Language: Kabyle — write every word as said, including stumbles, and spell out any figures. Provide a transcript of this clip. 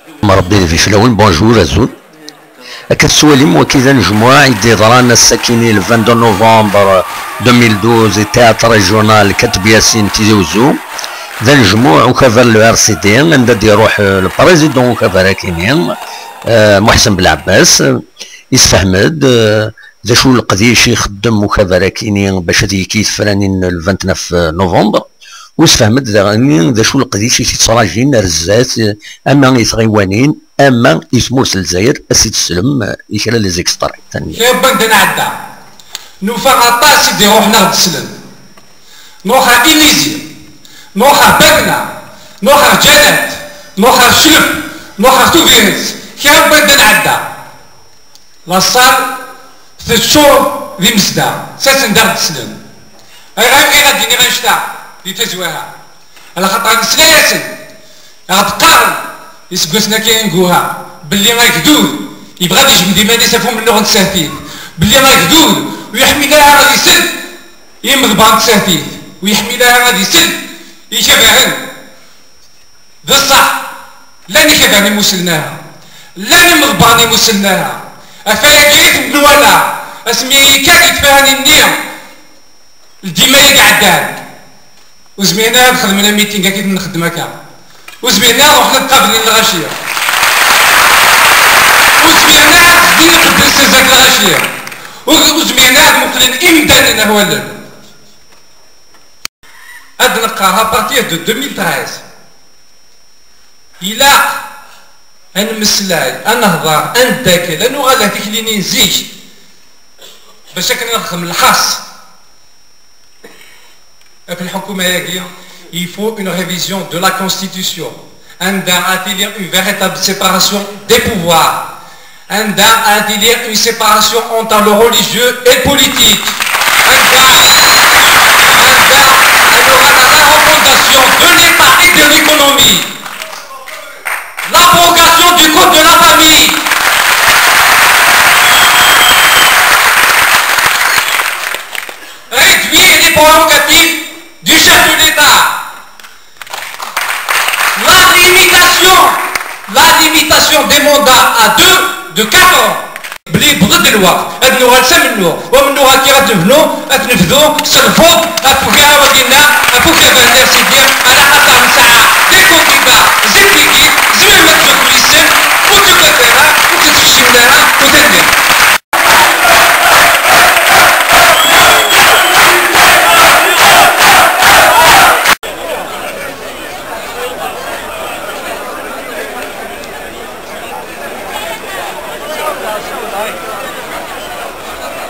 Mṛebbi d biflawen, bonjour, azul. Akka tettwalim, waki d anejmuɛ i d-yeḍran ass-akini, le vingt-deux novembre deux mille douze, i théâtre régional Kateb Yasin Tizi Uzzu. D anejmuɛ ukabar n le R C D, anda d-iruḥ, euh, le président ukabar akini, euh, Muḥsen Belɛebbas, isfehmed, euh, d acu leqdic i ixeddem ukabar akini bac ad yekki tefranin le vingt-neuf novembre. Wis fehmet daɣen d acu leqdic i t-ittṛajin ar zdat, ama i tɣiwanin, ama i tmurt n Lezzayer, ad s-id-teslem i kra n les extraits. Tanemmirt. Kra n wanda nɛedda, nufa aṭas i d-iruḥen ad ɣ-d-slen. Nruḥ ɣer Inizi, nruḥ ɣer Bagna, nruḥ ɣer Ǧanat, nruḥ ɣer Clep, nruḥ ɣer Tubiret, kra n wanda nɛedda. La salle teččur d imezdaɣ, ttasen-d ad ɣ-d-slen. Ayɣer i bɣiɣ ad d-iniɣ annect-a di tazwara? Ala xaṭer nesla-yasen, aɣ-d-qqaren iseggasen-agi ineggura belli agdud yebɣa ad yejbed iman-is ɣef umennuɣ n tsertit, belli agdud ur yeḥmil ara ad isel i imeḍban n tsertit, ur yeḥmil ara ad isel i ikabaren. D ṣṣeḥ, llan ikabaren i muslen ara, llan imeḍban i muslen ara. Ɣef wayagi i ten-nwala asmi yekka-d i tefranin-nni, dima i iɛeddan. Ur zmiren ara ad xedmen amiting akka i ten-nxeddem akka. Ur zmiren ara ad ruḥen ad qablen lɣaci. Ur zmiren ara ad xedmen iqeddes azal lɣaci. Ur, ur zmiren ara ad muqlen imdanen ar wallen. Ad neqqar, à partir de deux mille treize, ilaq ad nemmeslay, ad nehḍer, ad neddakel, ad nuɣal ar tikli-nni n zik, bac akken ad nexdem lḥerṣ ɣef lḥukuma-agi. Il faut une révision de la Constitution. Anda ad tili une véritable séparation des pouvoirs. Anda ad tili une séparation entre le religieux et le politique. Anda, anda ad nuɣal à la refondation de l'État et de l'économie. L'abrogation du code de la famille. Réduire les prérogatives du chef de l'État. La limitation, la limitation des mandats à deux de quatre ans. Bli yewweḍ-d lweqt ad nuɣal s amennuɣ, u amennuɣ-agi ad nebnu, ad t-nebdu s lfuḍ ɣef ugar wagi-nneɣ, ɣef ukabar n R C D, ala xaṭer nesɛa des candidats éthiques,